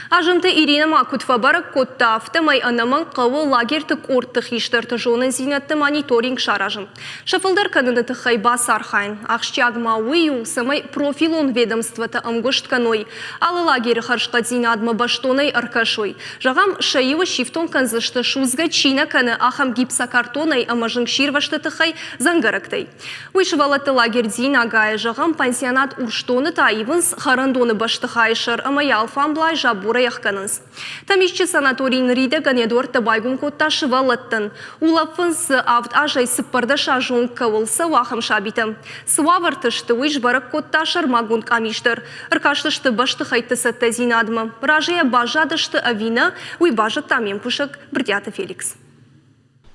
Азымты Иринӕ ма куыд фӕбӕрӕг кодта, афтӕмӕй ӕнӕмӕнг хъӕуы лагерты къордты хистӕрты зонындзинӕдты мониторинг саразын. Сӕ фылдӕр кӕныны тыххӕй бацархайын. Ахсджиаг ма уый у, цӕмӕй профилон ведомствотӕ ӕмгуыст кӕной, алы лагеры хӕрзхъӕддзинадмӕ бӕстонӕй ӕркӕсой. Зӕгъӕм, сӕ иуы сифтонг кӕндзысты, судзгӕ чи нӕ кӕны, ахӕм гипсокартонӕй ӕмӕ зынгсирвӕзты тыххӕй дзӕнгӕрӕгтӕй. Уый сывӕллӕтты лагерь Дзинагайы, зӕгъӕм, пансионат Урсдоны та ивынц хӕрӕндоны бӕстыхайы сӕр ӕмӕ йӕ алфамблай заборӕй ӕхгӕнынц. Тӕмисчъы санаторий ныридӕгӕн йӕ дуӕрттӕ байгом кодта сывӕллӕттӕн. Улӕфынц дзы авд азӕй 14 азы онг кӕуыл цӕуы, ахӕм сабитӕ. Цы уавӕрты сты, уый сбӕрӕг кодта сӕрмагонд къамис дӕр. Ӕркастысты бӕстыхӕйтты цӕттӕдзинадмӕ. Разыйӕ баззадысты ӕви нӕ, уый базыдта ме мкусӕг Брытъиаты Феликс.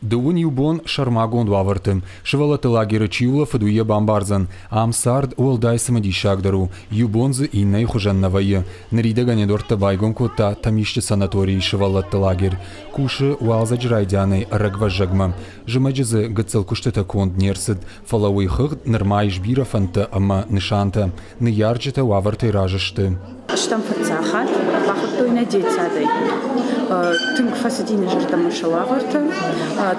Дыууын иу бон сӕрмагонд уавӕрты. Сывӕллӕтты лагеры чи улӕфыд, уый йӕ бамбардзӕн. Ам цард уӕлдай цымыдисагдӕр у, иу бон дзы иннӕйы хуызӕн нӕ вӕййы. Ныридӕгӕн йӕ дуӕрттӕ байгом кодта Тӕмисчъы санаторийы сывӕллӕтты лагерь. Кусы уалдзӕджы райдианӕй ӕрӕгвӕззӕгмӕ. Зымӕджы дзы гыццыл куыстытӕ конд не рцыд, фӕлӕ уый хыгъд нырма ис бирӕ фӕндтӕ ӕмӕ нысантӕ. Ныййарджытӕ уавӕртӕй разы сты. Стӕм фыццаг хатт бахуыдтой нӕ детсадӕй. Тынг фӕцыди нӕ зӕрдӕмӕ сӕ уавӕртӕ.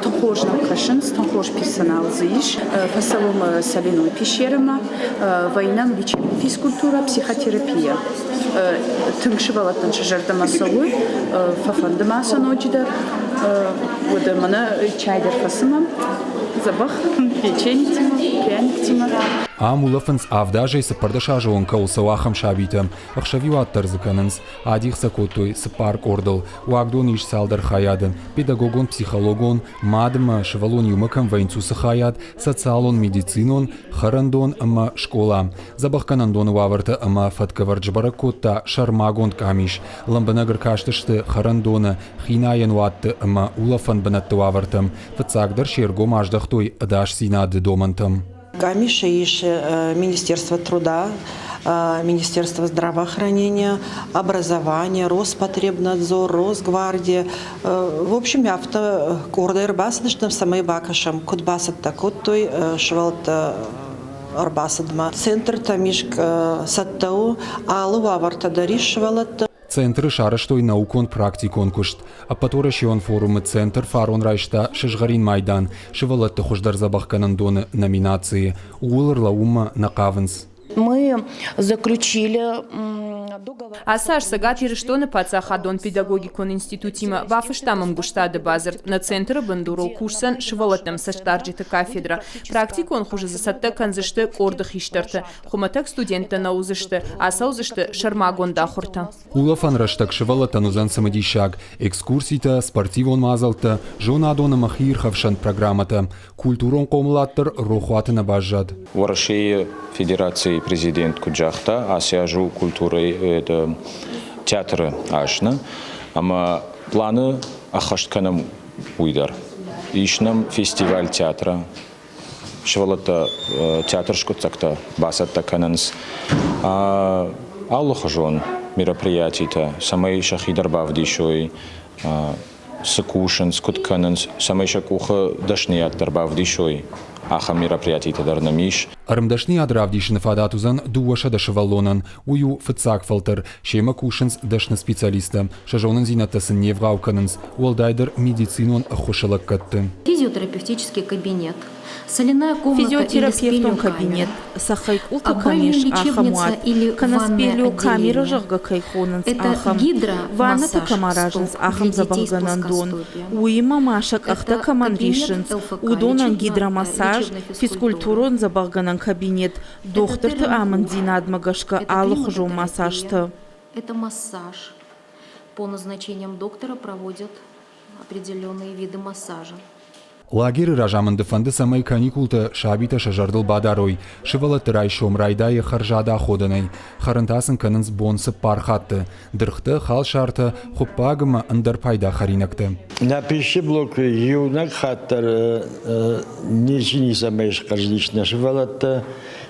Тынг хорз нӕм кӕсынц, тынг хорз персонал дзы ис. Фӕцӕуӕм соляной пещерӕмӕ, вӕйнӕм лечебная физкультура, психотерапия. Тынг сывӕллӕттӕн сӕ зӕрдӕмӕ цӕуы, фӕфӕнды ма сӕ ноджыдӕр. Уӕдӕ мӕнӕ чай дӕр фӕцымӕм, дзӕбӕх печенитимӕ, пряниктимӕ. Ам улӕфынц авд азӕй 14 азы онг кӕуыл цӕуы, ахӕм сабитӕ. Ӕхсӕвиуат дӕр дзы кӕнынц. Адих сӕ кодтой цыппар къордыл. Уагдоны ис цалдӕр хайады: педагогон-психологон, мад ӕмӕ сывӕллон иумӕ кӕм вӕййынц, уыцы хайад, социалон-медицинон, хӕрӕндон ӕмӕ скъола. Дзӕбӕхгӕнӕндоны уавӕртӕ ӕмӕ фӕткӕвӕрд сбӕрӕг кодта сӕрмагонд къамис. Лӕмбынӕг ӕркастысты хӕрӕндоны, хинайӕн уатты ӕмӕ улӕфӕн бынӕтты уавӕртӕм. Фыццагдӕр се ргом аздӕхтой ӕдасдзинады домӕнтӕм. Къамисы ис Министерство труда, Министерство здравоохранения, образования, Роспотребнадзор, Росгвардия. В общем, афтӕ къордӕй ӕрбацыдыстӕм, цӕмӕй бакӕсӕм, куыд бацӕттӕ кодтой сывӕллӕттӕ ӕрбацыдмӕ. Центр Тӕмискъ цӕттӕ у, алы уавӕртӕ дӕр ис сывӕллӕтты. Центры сарӕзтой наукон-практикон куыст. Ӕппӕтуӕрӕсеон форумы центр фарон райста сызгъӕрин майдан сывӕллӕтты хуыздӕр дзӕбӕхгӕнӕндоны номинацийы. Ууыл ӕрлӕууынмӕ нӕ хъавынц. Мы заключили Ацы аз Цӕгат Ирыстоны паддзахадон педагогикон институтимӕ бафыстам ӕмгуыстады бадзырд. Нӕ центры бындурыл кусдзӕн сывӕллӕттӕм цӕстдарджыты кафедрӕ. Практикон хуызы дзы цӕттӕ кӕндзысты къорды хистӕрты. Хуымӕтӕг студенттӕ нӕ уыдзысты, ацӕудзысты сӕрмагонд ахуыртӕ. Улӕфӕн рӕстӕг сывӕллӕттӕн уыдзӕн цымыдисаг экскурситӕ, спортивон мадзӕлттӕ, зонадон ӕмӕ хиирхӕфсӕн программӕтӕ. Культурон хъомылад дӕр рохуаты нӕ баззад. Уӕрӕсейы Федерацийы президент куыд загъта, ацы аз у культурӕйы театры аз, нӕ? Ӕмӕ планы ӕххӕст кӕнӕм уый дӕр. Ис нӕм фестиваль театра, сывӕллӕттӕ театр скъуыддзӕгтӕ бацӕттӕ кӕнынц алыхуызон мероприятитӕ, цӕмӕй сӕхи дӕр бавдисой, цы кусынц, куыд кӕнынц, цӕмӕй сӕ къухы дӕсныйад дӕр бавдисой, ахӕм мероприятитӕ дӕр нӕм ис. Ӕрмдӕсныйад равдисыны фадат уыдзӕн 200 сывӕллонӕн. Уый у фыццаг фӕлтӕр. Семӕ кусынц дӕсны специалисттӕ. Сӕ зонындзинӕдтӕ сын не вгъау кӕнынц, уӕлдайдӕр медицинон ӕххуысы лӕггӕдты. Физиотерапевтический кабинет. Соляная комната Физиотерапевтон кабинет, цӕххӕй къултӕ кӕм ис, ахӕм уат, кӕнӕ спелеокамерӕ, зӕгъгӕ, кӕй хонынц, ахӕм. Ваннӕтӕ кӕм аразынц, ахӕм дзӕбӕхгӕнӕн дон. Уыимӕ ма сӕ къӕхтӕ кӕмӕн риссынц, уыдонӕн гидромассаж, физкультурон дзӕбӕхгӕнӕн кабинет, дохтырты амынддзинадмӕ гӕсгӕ алыхуызон массажтӕ. Это массаж. По назначениям доктора проводят определенные виды массажа. Лагеры разамынды фӕнды, цӕмӕй каникултӕ сабитӕ сӕ зӕрдыл бадарой. Сывӕллӕтты райсом райдайы хӕрзад аходӕнӕй. Хӕрын та сын кӕнынц бон цыппар хатты. Дыргътӕ, халсартӕ, хуыппаг ӕмӕ ӕндӕр пайда хӕринӕгтӕ. Нӕ пищеблокы иунӕг хатт дӕр ничи ницӕмӕй схъӕрзыдис нӕ сывӕллӕттӕ.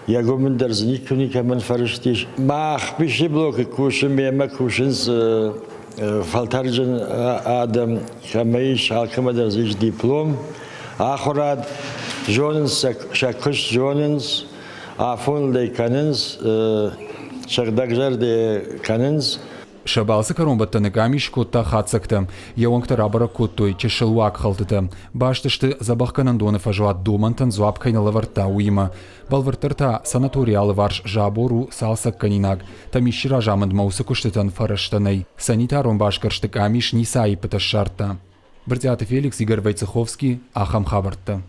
Йӕ гуыбын дӕр дзы никуы никӕмӕн фӕрыстис. Мах пищеблокы кусы, мемӕ кусынц фӕлтӕрджын адӕм, кӕмӕ ис, алкӕмӕ дӕр дзы ис диплом, ахуырад, зонынц сӕ куыст зонынц, афоныл ӕй кӕнынц, сыгъдӕгзӕрдӕ кӕнынц. Сӕ балцы кӕронбӕттӕны къамис скодта хатдзӕгтӕ. Йӕ уӕнгтӕ рабӕрӕг кодтой чысыл уагхӕлдтытӕ. Баст сты дзӕбӕхгӕнӕндоны фӕзуат домӕнтӕн дзуапп кӕй нӕ лӕвӕрдта, уыимӕ. Бӕлвырддӕр та санаторийы алыварс забор у цалцӕггӕнинаг. Тӕмисчы разамындмӕ уыцы куыстытӕн фӕрӕзтӕ нӕй. Санитарон басгӕрсты къамис ницы аиппытӕ ссардта. Брытъиаты Феликс, Игорь Войцеховский, ахӕм хабӕрттӕ.